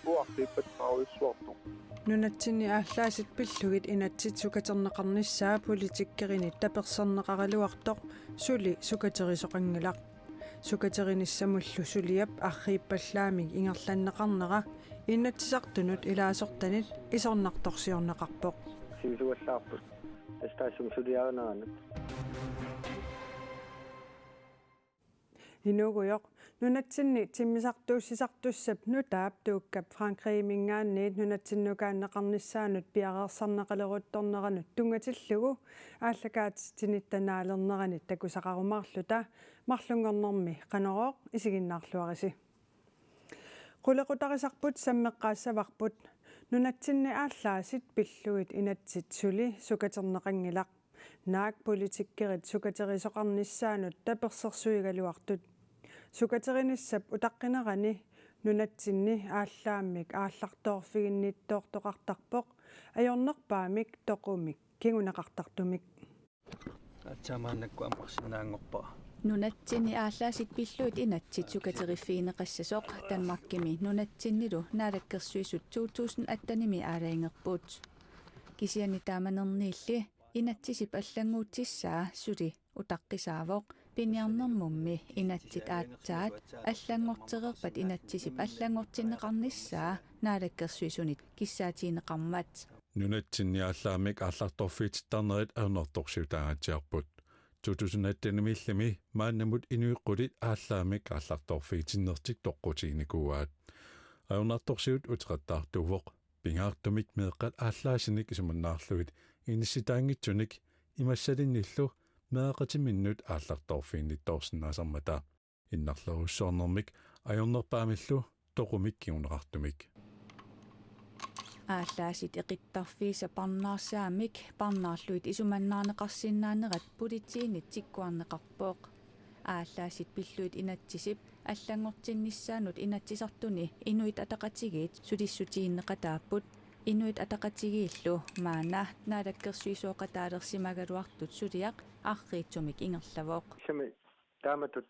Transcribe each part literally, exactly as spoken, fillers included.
Uartiippat taarujussuartoq. Nunatsinni aallaasit pillugit inatsit sukaterneqarnissaa politikerinit taperserneqaraluartoq suli sukaterisoqanngilaq. Sukaterinissamullu suliap arriippallaamik ingerlanneqarnera Inatsisartunut ilaasortanit isornartorsiorneqarpoq. Sivisuallaarput. Tassa taassuma suliarineranut. Inuugujoq, nunatsinni timmisartuussisartussap nutaap tuukkap Frankrigiminngaanniit nunatsinnukaanneqarnissaanut piareersarneqaleruttorneranut tunngatillugu aallakaatitsinitta naalerneranit takusaqarumaarluta marlunngornermi Qanorooq isiginnaarluarisi. Qulequtarisarput sammeqqaassavarput, nunatsinni aallaasit pillugit inatsit suli sukaterneqanngilaq. Naak politikerit sukaterisoqarnissaannut tapersersuigaluartut. Sukaterinissap utaqqinerani nunatsinni aallaammik aallartoorfiginnittoortoqartarpoq ajornerpaamik toqumik kinguneqartartumik. Aatsaat maannakkut ammarsinnaanngorpara. Nunatsinni aallaasit pillugit inatsit sukateriffigineqassasoq Danmarkimi nunatsinnilu Naalakkersuisut to tusind attenimi aalajangerput. Kisianni taamanerniilli inatsisip allannguutissaa suli utaqqisaavoq. Piniarnermummi inatsit aatsaat allanngortereerpat inatsisip allanngortinneqarnissaa Naalakkersuisunit kissaatigineqarmat. Nunatsinni aallaammik aallartorfiitittarnerit ajornartorsiutaatsiarput. To tusind attenimiillimi maannamut inuit qulit aallaammik aallartorfiitinnertik toqqutiginikuuaat. Ajornartorsiut uteqattaartuuvoq. Pingaartumik meeqqat aallaasinik isumannaarlugit inissitaanngitsunik imassalinnillu meeraqatiminnut aallartoorfiginnittoorsinnaasarmata. Innarlerujussuarnermik ajornerpaamillu toqumik kinguneqartumik. Aallaasit eqittarfiisa parnaarsaammik parnaarlugit isumannaarneqarsinnaanerat politiinit tikkuarneqarpoq. Aallaasit pillugit inatsisip allanngortinnissaanut Inatsisartuni Inuit Ataqatigiit sulissutigineqataapput. Inuit Ataqatigiillu maanna naalakkersuisooqataalersimagaluartut suliaq arriitsumik ingerlavoq. Sami taamatut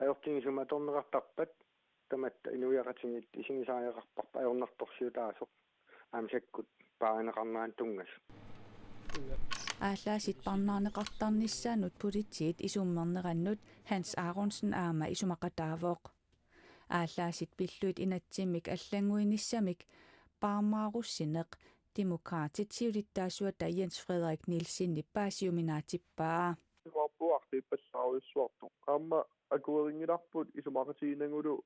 ajortigisumik atorneqartarpat tamatta inuiaqatigiit isigisariaqarparput ajornartorsiutaasoq aamma sakkut paarineqarneranut tunngasut. Aallaasit parnaarneqartarnissaannut politiit isummernerannut Hans Aronsen aamma isumaqataavoq. Aallaasit pillugit inatsimmik allannguinissamik paarmaarussineq Demokraatit siulittaasuata Jens Frederik Nielsenip paasiuminaatsippaa. Uarpuartiippallaarujussuartoq. Aamma akuerinngilarput isumaqatiginagulu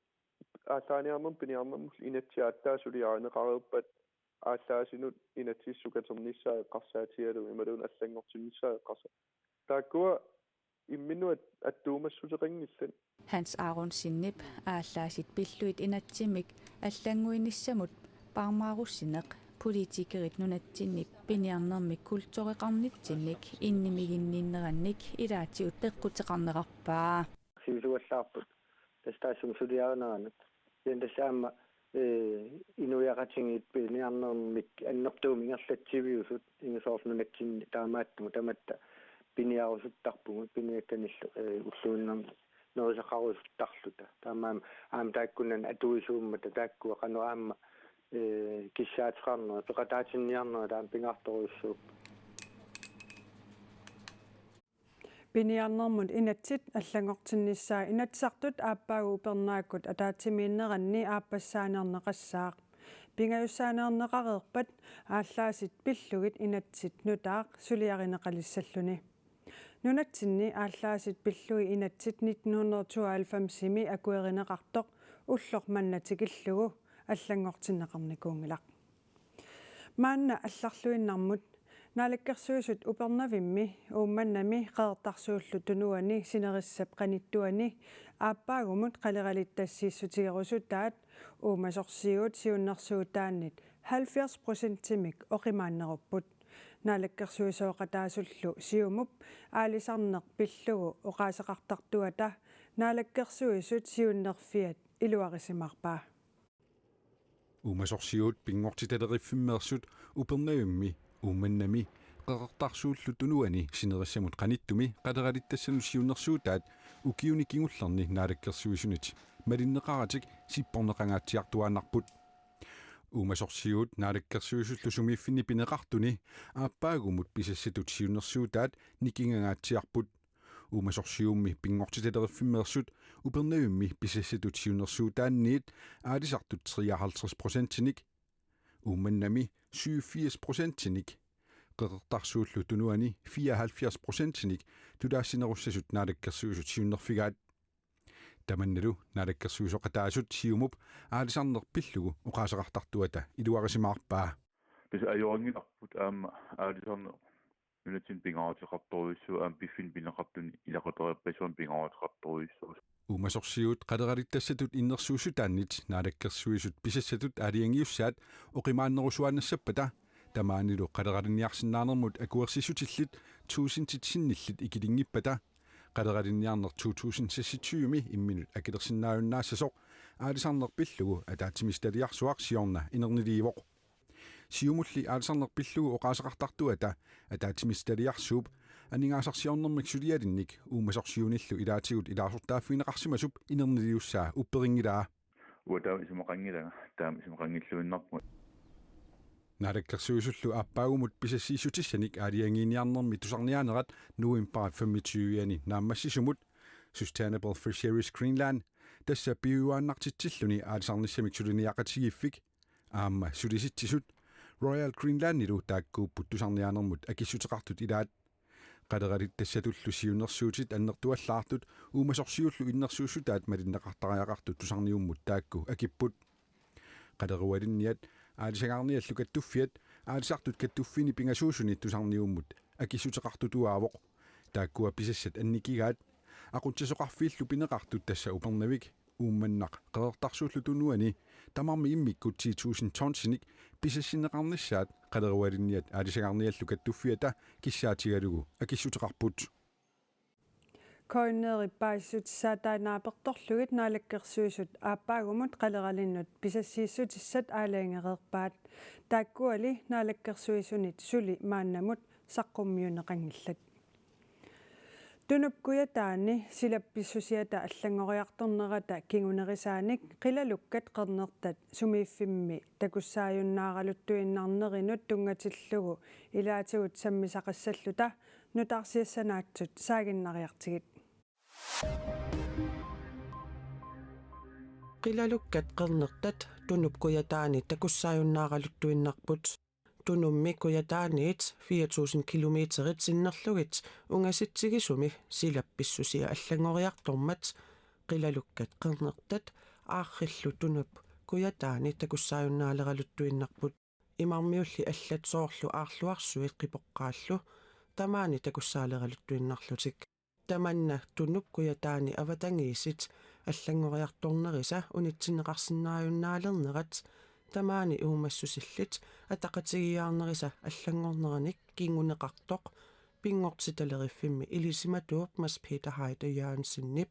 aallaaniarnermut piniarnermullu inatsiaattaa suliarineqareerpat aallaasinut inatsisip sukaternissaa eqqarsaatigalugu imaluunniit allanngortinnissaa eqqarsa-. Taakkua imminnut at-, attuumassuteqanngillat. Hans Aronsenip aallaasit pillugit inatsimmik allannguinissamut paarmaarussineq politikerit nunatsinni piniarnermik kultureqarnitsinnik innimiginninnerannik ilaatigut peqquteqarnerarpaa. Sivisuallaarput. Tassa taassuma suliarineranut. Kisianni tassa aamma, ee, inuiaqatigiit piniarnermik annertuumik ingerlatsiviusut ingasoorlu nunatsinni taamaattumut tamatta piniarusuttarpugut piniakkanillu, ee, ulluinnarni nerisaqarusuttarluta. Taamaammat aamma taakkunani atuisuummata taakkua qanoq aamma, ee, kissaateqarnerat, peqataatinniarnerat aamma pingaartorujussuupput. Piniarnermut inatsit allanngortinnissaa Inatsisartut aappaagu upernaakkut ataatsimiinneranni aappassaaneerneqassaaq. Pingajussaaneerneqareerpat aallaasit pillugit inatsit nutaaq suliarineqalissalluni. Nunatsinni aallaasit pillugit inatsit nitten hundrede tooghalvfemsimi akuerineqartoq ulloq manna tikillugu allanngortinneqarnikuunngilaq. Maanna allarluinnarmut Naalakkersuisut Upernavimmi, Uummannami Qeqertarsuullu Tunuani sinerissap qanittuani aappaagumut qaleralittassiissutigerusutaat uumasorsiuut siunnersuutaannit halvfjerds procentimik oqimaannerupput. Naalakkersuisooqataasullu Siumup aalisarneq pillugu oqaaseqartartuata Naalakkersuisut siunnerfiat iluarisimaarpaa. Uumasorsiuut pinngortitaleqqiffimmeersut Upernavimmi, Uummannami, Qeqertarsuullu Tunuani sinerissamut qanittumi qaleralittassanut siunnersuutaat ukiuni kingullerni Naalakkersuisunit malinneqaratik sipporneqangaatsiartuaannarput. Uumasorsiuut Naalakkersuisullu sumiiffinni pineqartuni aappaagumut pisassatut siunnersuutaat nikingangaatsiarput. Uumasorsiuummi pinngortitalerfimmeersut Upernavimmi pisassatut siunnersuutaanniit aalisartut treoghalvtreds procentinik, Uummannami syvogfirs procentinik, Qeqertarsuullu Tunuani fireoghalvfjerds procentinik tulaassinerussasut Naalakkersuisut siunnerfigaat. Tamannalu naalakkersuisoqataasut Siumup aalisarneq pillugu oqaaseqartartuata iluarisimaarpaa. Tassa ajoringilarput aamma aalisarneq nunatsinni pingaaruteqartorujussuuvoq aamma piffinni pineqartuni ilaqutariippassuarni pingaaruteqartorujussuusoq. Uumasorsiuut qaleralittassatut innersuussutaannit naalakkersuisut pisassatut aalajangiussaat oqimaannerusuaannassappata tamaanilu qaleraliniarsinnaanermut akuersissutillit tuusintit sinnillit ikilinngippata qaleraliniarneq to tusind seksogtyve-mi imminut akilersinnaajunnaassasoq aalisarneq pillugu ataatsimiititaliarsuaq siorna inerniliivoq. Siumulli aalisarneq pillugu oqaaseqartartuata ataatsimiititaliarsuup aningaasarsiornermik sulialinnik uumasorsiunillu ilaatigut ilaasortaaffigineqarsimasup inerniliussaa upperinngilaat. Uanga taama isumaqanngilanga, taama isumaqanngilluinnarpunga. Naalakkersuisullu aappaagumut pisassiissutissanik aalajangiiniarnermi tusarniaanerat novembarip femogtyve-ani naammassisumut Sustainable Fisheries Greenland, tassa piujuaannartitsilluni aalisarnissamik suliniaqatigiiffik, aamma Sulisitsisut, Royal Greenlandilu taakkuupput tusarniaanermut akissuteqartut ilaat. Qaleralittassatullu siunnersuutit annertuallaartut uumasorsiullu innersuussutaat malinneqartariaqartut tusarniummut taakku akipput. Qalerualinniat, aalisangaarniallu kattuffiat aalisartut kattuffiini pingasuusuni tusarniummut akissuteqartutuaavoq. Taakkua pisassat annikigaat. Aqutsisoqarfiillu pineqartut, tassa Upernavik, Uummannaq Qeqertarsuullu Tunuani tamarmik immikkut ti tusind tonsinik pisassinneqarnissaat qalerualinniat aalisangaarniallu kattuffiata kissaatigalugu akissuteqarput. K N R-ip paasissutissaataat naapertorlugit naalakkersuisut aappaagumut qaleralinnut pisassiissutissat aalajangereerpaat. Taakkuali naalakkersuisunit suli maannamut saqqummiunneqanngillat. Tunup Kujataani silap pissusiata allanngoriartornerata kingunerisaanik qilalukkat qernertat sumiiffimmi takussaajunnaaraluttuinnarnerinut tunngatillugu ilaatigut sammisaqassalluta nutaarsiassanaatsut saaginnariartigit. Qilalukkat qernertat Tunup Kujataani takussaajunnaaraluttuinnarput. Tunummi Kujataaniit fire tusind kilometerit sinnerlugit ungasitsigisumi silap pissusia allanngoriartormat qilalukkat qernertat Aarrillu Tunup Kujataani takussaajunnaaleraluttuinnarput. Imarmiulli allat soorlu aarluarsuit qipoqqaallu tamaani takussaaleraluttuinnarlutik. Tamanna Tunup Kujataani avatangiisit allanngoriartornerisa unitsinneqarsinnaajunnaalereerat tamaani uumassusillit ataqatigiiaarnerisa allanngorneranik kinguneqartoq pinngortitaleriffimmi ilisimatuup Mads Peter Heide Jørgensenip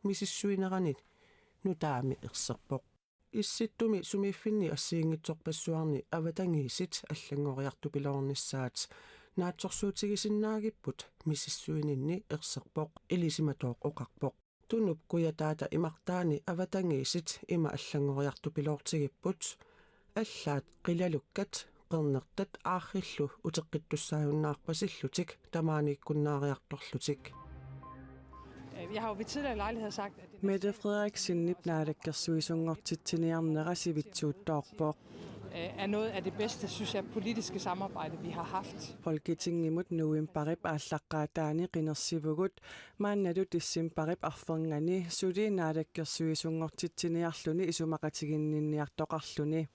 misissuinerani nutaami erserpoq. Issittumi sumiiffinni assigiinngitsorpassuarni avatangiisit allanngoriartupiloornissaat naatsorsuutigisinnaagipput misissuininni erserpoq, ilisimatooq oqarpoq. Tunup Kujataata imartaani avatangiisit ima allanngoriartupiloortigipput: allaat qilalukkat qernertat Aarrillu uteqqittussaajunnaarpasillutik tamaaniikkunnaariartorlutik. Jeg har jo ved tidligere lejlighed sagt, at det Mette Frederiksenip naalakkersuisunngortitsiniarnera sivitsuuttoorpoq. Er noget af det bedste, synes jeg, politiske samarbejde, vi har haft. Folketingimut novembarip aallaqqaataani qinersivugut, maannalu decembarip arfernganni suli naalakkersuisunngortitsiniarluni isumaqatiginninniartoqarluni.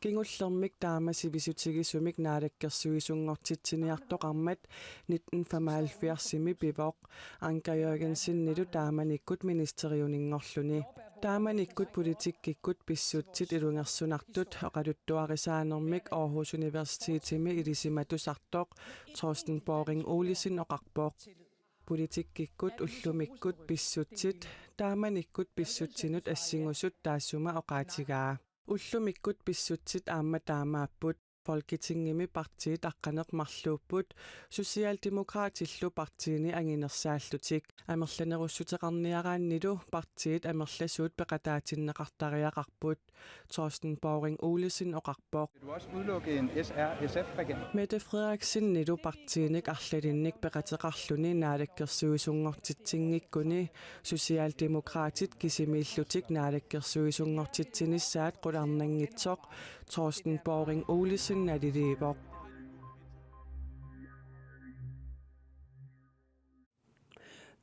Kingullermik taama sivisutigisumik naalakkersuisunngortitsiniartoqarmat nitten femoghalvfjerdsimi pivoq, Anker Jørgensenilu taamanikkut ministeriuninngorluni. Taamanikkut politikkikkut pissutsit ilungersunartut oqaluttuarisaanermik Aarhus Universitetimi ilisimatusartoq Torsten Boring Olesen oqarpoq. Politikkikkut ullumikkut pissutsit taamanikkut pissutsinut assingusut taassuma oqaatigaa. Ullumikkut pissutsit aamma taamaapput. Folketingimi partiit aqqaneq-marluupput, Socialdemokraatillu partiini anginersaallutik. Amerlanerussuteqarniaraannilu partiit amerlasuut peqataatinneqartariaqarput, Torsten Bouring Olesen oqarpoq. Vil du også udelukke en S R S F-regering? Mette Frederiksenilu partiinik arlalinnik peqateqarluni naalakkersuisunngortitsinngikkunik Socialdemokraatit kisimiillutik naalakkersuisunngortitsinissaat qularnanngitsoq, Torsten Bouring Olesen naliliivoq.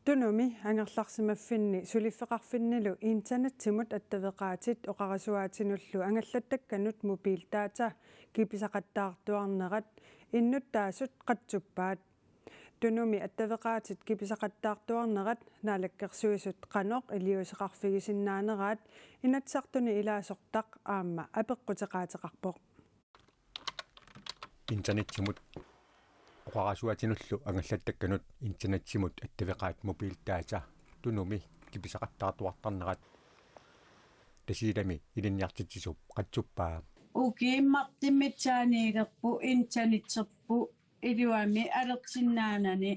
Tunumi angerlarsimaffinni suliffeqarfinnilu internetsimut attaveqaatit oqarasuaatinullu angallattakkanut mobiildata kipisaqattaartuarnerat innuttaasut qatsuppaat. Tunumi attaveqaatit kipisaqattaartuarnerat Naalakkersuisut qanoq iliuuseqarfigisinnaaneraat Inatsisartuni ilaasortaq aamma apeqquteqaateqarpoq. Internetsimut oqarasuaatinullu angallattakkanut internetsimut attaveqaat mobiildata Tunumi kipisaqattaartuartarnerat Tasiilami ilinniartitsisup qatsuppaa. Ukiummartumik saaniilerpoq internetserput iluamik alersinnaanani.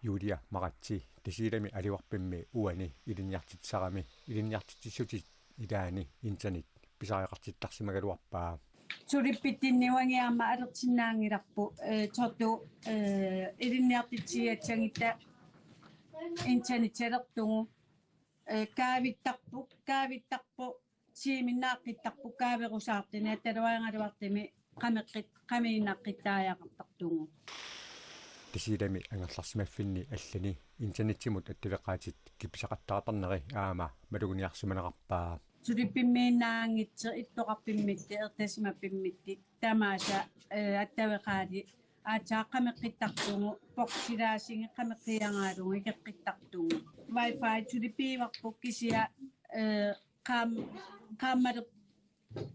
Julia Maratse Tasiilami Alivarpimmi uani ilinniartitsisarami ilinniartitsissutit ilaanni internet pisariaqartittarsimagaluarpaa. Sulippitsinni uani aamma alersinnaanngilarput, eh, tortut, eh, ilinniartitsigigassagutta internetserlugu, eh, kaavittarpoq, kaavittarpoq, tiiminnaaqqiittarpoq kaaverusaartuni, attaluarigaluartumi qameqqit-, qamiinnaqqittariaqartartugut. Tasiilami angerlarsimaffinni allani internetsimut attaveqaatit kipisaqattaartarneri aamma malugniarsimanerarpaa. Sulippimmiinnaanngitsoq, ittoqarpimmittut, ertasimappimmittut, tamaasa, eh, attaveqaatit aatsaat qameqqittartugut, boksilaassigit qameqqiaralugu ikeqqittartugut. Wi-Fi sulipiivarput kisianni, eh, qaam-, qaammalerpoq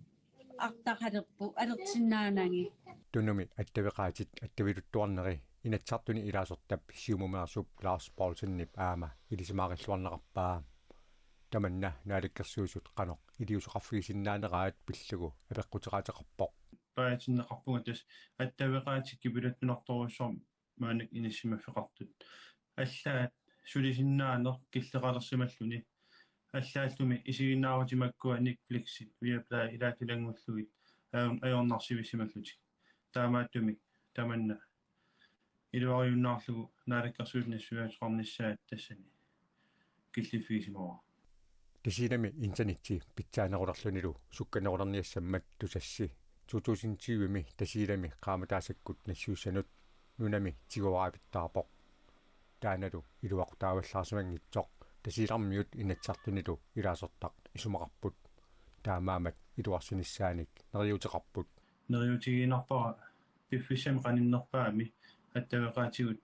artaqalerpoq alersinnaanagit. Tunumi attaveqaatit attaviluttuarneri Inatsisartuni ilaasortap Siumumeersup Lars Poulsenip aamma ilisimaarilluarnerarpaa. Tamanna Naalakkersuisut qanoq iliuuseqarfigisinnaaneraat pillugu apeqquteqaateqarpoq. Paasinneqarpunga tassa attaveqaatit kipiluttunartorujussuarmik maannakkut inissisimaffeqartut. Allaat sulisinnaaneq killeqalersimalluni. Allaallumi isiginnaarutigimakkua Netflixi, Viaplay ilaatigut ilanngullugit ajor-, ajornarsivissimallutik. Taamaattumik tamanna iluariunnaarlugu Naalakkersuisut nassuiaateqarnissaat tassani killiffigisimavara. Tasiilami internetti pitsaanerulerlunilu sukkanerulerniassammat Tusassi to tusind tyve-mi Tasiilami qaammataassakkut nassuissanut nunami tiguaravittaarpoq. Taannalu iluaqutaavallaarsimanngitsoq Tasiilarmiut Inatsisartunilu ilaasortaq isumaqarput. Taamaammat iluarsinissaanik neriuuteqarput. Neriuutigiinnarpara piffissami qaninnerpaami attaveqaatigut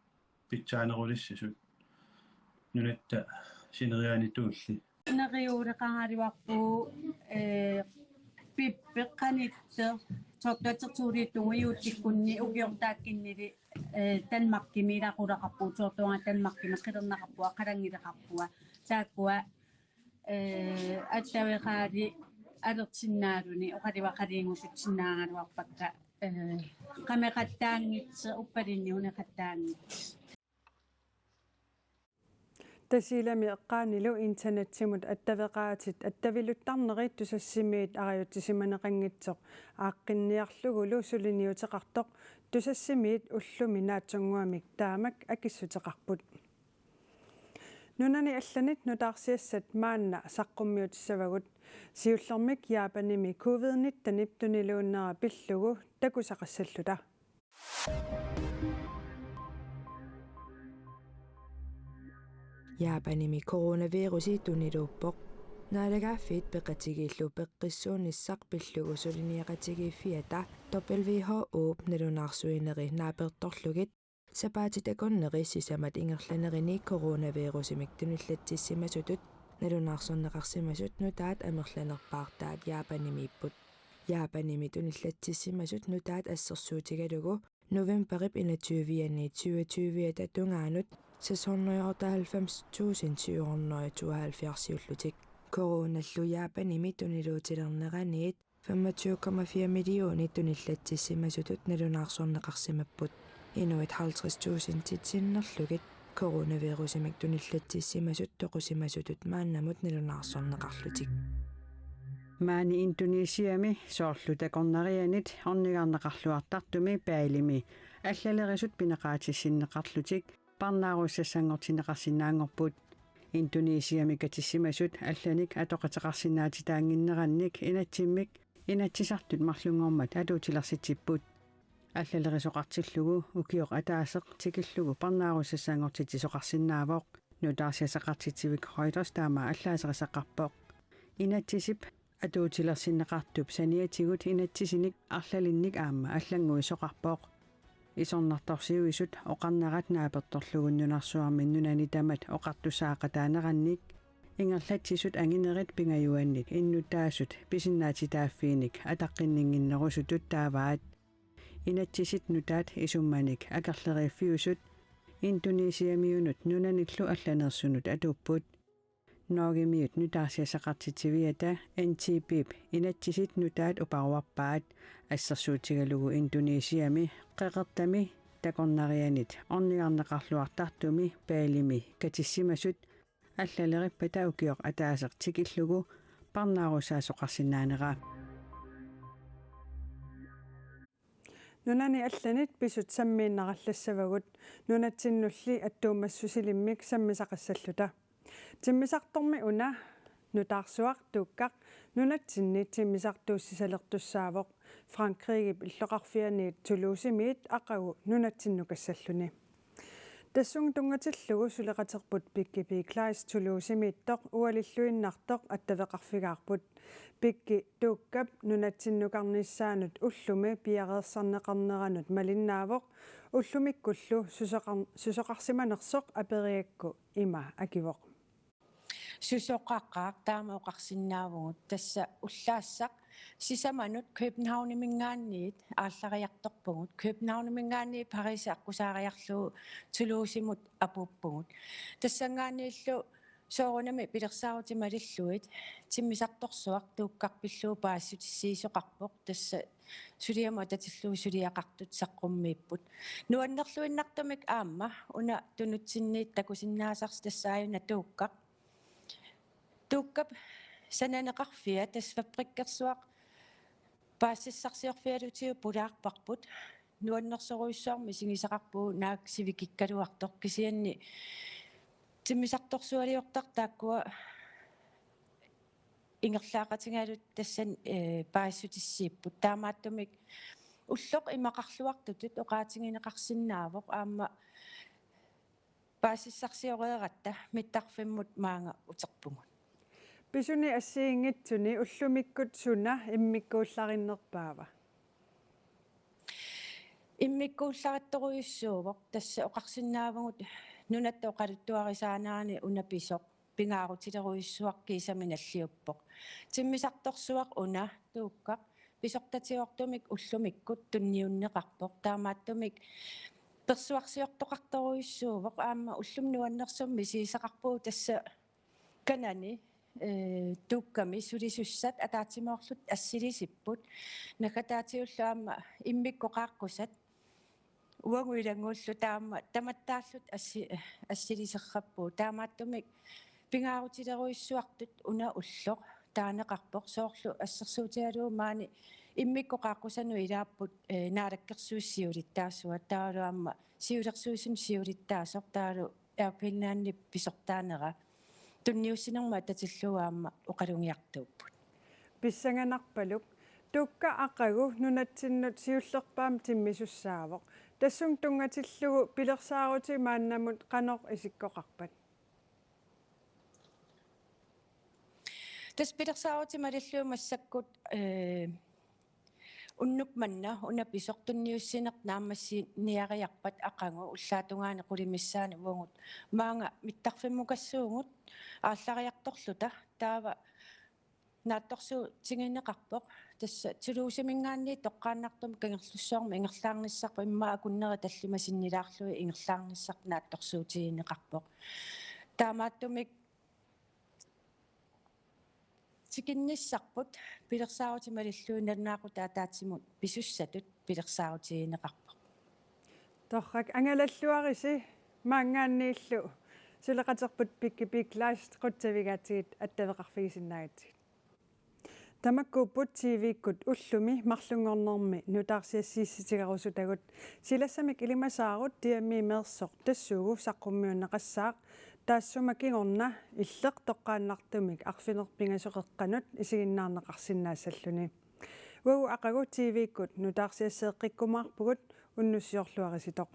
pitsaanerulissasut nunatta sineriaanituulli. Neriuuleqaraluarpugut, eh, pippeq qanittoq soorlu atersuuliuttugu juullikkunni ukiortaakkunnili, eh, Danmarkimi ilaqutaqarpugut, soorlu uanga Danmarkimi qilerneqarpunga, qalanngileqarpunga. Taakkua, eh, attaveqaatit alersinnaallutik oqaluaqaliinngusutsinnaagaluarpakka, eh, qameqattaanngitsoq uppalinnik uneqattaanngitsoq. Tasiilami eqqaanilu internetsimut attaveqaatit attaviluttarneri Tusassimiit arajutsisimaneqanngitsoq aaqqinniarlugulu suliniuteqartoq Tusassimiit ullumi naatsunnguamik taamak akissuteqarput. Nunani allanit nutaarsiassat maanna saqqummiutissavagut, siullermik Japanimi covid nittenip tuniluunnera pillugu takusaqassalluta. Japanimi coronavirusi tuniluuppoq. Naalagaaffiit Peqatigiillu peqqissuunissaq pillugu suliniaqatigiiffiata W H O-p nalunaarsuineri naapertorlugit sapaatip akunneri sisamat ingerlanerini coronavirusimik tunillatsissimasutut nalunaarsorneqarsimasut nutaat amerlanerpaartaat Japanimiipput. Japanimi tunillatsissimasut nutaat assersuutigalugu novembarip enogtyve-ani syvogtyve-ata tungaanut seks hundrede og otteoghalvfems tusind syv hundrede og tooghalvfjerds-iullutik. Coronallu Japanimi tuniluutilerneraniit femogtyve komma fire millioner tunillatsissimasutut nalunaarsorneqarsimapput. Inuit halvtreds tusindit sinnerlugit coronavirusimik tunillatsissimasut toqusimasutut maannamut nalunaarsorneqarlutik. Maani Indonesiami soorlu takornarianit ornigarneqarluartartumi Balimi allalerisut pineqaatissinneqarlutik parnaarussassanngortinneqarsinnaanngorput. Indonesiami katissimasut allanik atoqateqarsinnaatitaannginnerannik inatsimmik Inatsisartut marlunngormat atuutilersitsipput. Allalerisoqartillugu ukioq ataaseq tikillugu parnaarussassanngortitsisoqarsinnaavoq. Nutaarsiassaqartitsivik Reuters taama allaaserisaqarpoq. Inatsisip atuutilersinneqartup saniatigut inatsisinik arlalinnik aamma allannguisoqarpoq. Isornartorsiuisut oqarnerat naapertorlugu nunarsuarmi nunani tamat oqartussaaqataanerannik ingerlatsisut anginerit pingajuannit innuttaasut pisinnaatitaaffiinik ataqqinninnginnerusutut taavaat. Inatsisit nutaat isummanik akerleriiffiusut Indonesiamiunut nunanillu allaneersunut atuupput. Norgemiut nutaarsiassaqartitsiviata N T B-p inatsisit nutaat uparuarpaat assersuutigalugu Indonesiami qeqertami takornarianit ornigarneqarluartartumi Balimi katissimasut allalerippata ukioq ataaseq tikillugu parnaarussaasoqarsinnaanera. Nunani allanit pisut sammiinnarallassavagut nunatsinnulli attuumassusilimmik sammisaqassalluta. Timmisartormi una nutaarsuaq Tuukkaq nunatsinni timmisartuussisalertussaavoq. Frankrigip illoqarfianiit Toulousemiit aqagu nunatsinnut kassalluni. Tassunga tunngatillugu suleqaterput Pikki P. Kleist Toulousemiittoq ualilluinnartoq attaveqarfigaarput. Pikki Tuukkap nunatsinnukarnissaanut ullumi piareersarneqarneranut malinnaavoq, ullumikkullu susoqar-, susoqarsimanersoq aperigakku ima akivoq. Susoqaqaaq taama oqarsinnaavugut, tassa ullaassaq sisamanut Københavniminngaanniit aallariartorpugut. Københavniminngaanniit Paris aqqusaariarlugu Toulousemut apuuppugut. Tassanngaanniillu soorunami pilersaarutit malillugit timmisartorsuaq Tuukkaq pillugu paasissutissiisoqarpoq, tassa suliamut atatillugu suliaqartut saqqummiipput. Nuannerluinnartumik aamma una tunutsinniit takusinnaasarsi tassa aajuna Tuukkaq. Tuukkap sananeqarfia tassa fabrikkersuaq paasissarsiorfialutigu pulaarparput. Nuannersorujussuarmik misigisaqarpugut naak sivikikkaluartoq, kisianni timmisartorsualiortartut taakkua ingerlaaqatigalugit tassani, eh, paasissutissiipput. Taamaattumik ulloq imaqarluartutut oqaatigineqarsinnaavoq aamma paasissarsioreeratta mittarfimmut maanga uterpugut. Pisuni assigiinngitsuni ullumikkut suna immikkuullarinnerpaava? Immikkuullarittorujussuuvoq, tassa oqarsinnaavugut nunatta oqaluttuarisaanerani una pisoq pingaarutilerujussuaq kiisami nalliuppoq. Timmisartorsuaq una Tuukkaq pisortatigoortumik ullumikkut tunniunneqarpoq. Taamaattumik persuarsiortoqartorujussuuvoq, aamma ullumi nuannersumik misigisaqarpugut tassa kanani, eh, Tuukkami sulisussat ataatsimoorlutik assilisipput. Naggataatigullu aamma immikkut qaaqqusat uagut ilannguulluta aamma tamattaallutik assi-, assiliserrappugut. Taamaattumik pingaarutilerujussuartut una ulloq taaneqarpoq, soorlu assersuutigalugu maani immikkut qaaqqusanut ilaapput, eh, Naalakkersuisut siulittaasuat, taavalu aamma siulersuisunut siulittaasoq, taavalu Air Greenlandip pisortaanera tunniussinermut atatillugu aamma oqalugiartuupput. Pissanganarpaluk, Tuukkaq aqagu nunatsinnut siullerpaamik timmisussaavoq. Tassunga tunngatillugu pilersaarutit maannamut qanoq isikkoqarpat? Tassa pilersaarutit malillugit massakkut, eh, unnuk manna una pisoq tunniussineq naammassiniariarpat aqagu ullaap tungaani qulit missaanni uagut maanga mittarfimmukassuugut aallariartorluta, taava naatsorsuutigineqarpoq. Tassa Toulouseminngaanniit toqqaannartumik Kangerlussuarmi ingerlaarnissarput, immaqa akunneri tallimat sinnilaarlugit ingerlaarnissarput naatsorsuutigineqarpoq. Taamaattumik Tikinnissarput pilersaarutit malillugu nalunaaqutaq ataatsimut pisussatut pilersaarutigineqarpoq. Torrak, angalalluarisi maanngaanniillu suleqaterput Pikki Big Last qutsavigaatsigit attaveqarfigisinnaagatsigit. Tamakkuupput T V-kkut ullumi marlunngornermi nutaarsiassiissutigerusutagut. Silassamik ilimasaarut D M I-meersoq tassuugu saqqummiunneqassaaq, taassuma kingorna illeq toqqaannartumik arfineq-pingasut qeqqanut isiginnaarneqarsinnaassalluni. Uagut aqagu T V-kkut nutaarsiasseeqqikkumaarpugut, unnussiorluarisitoq.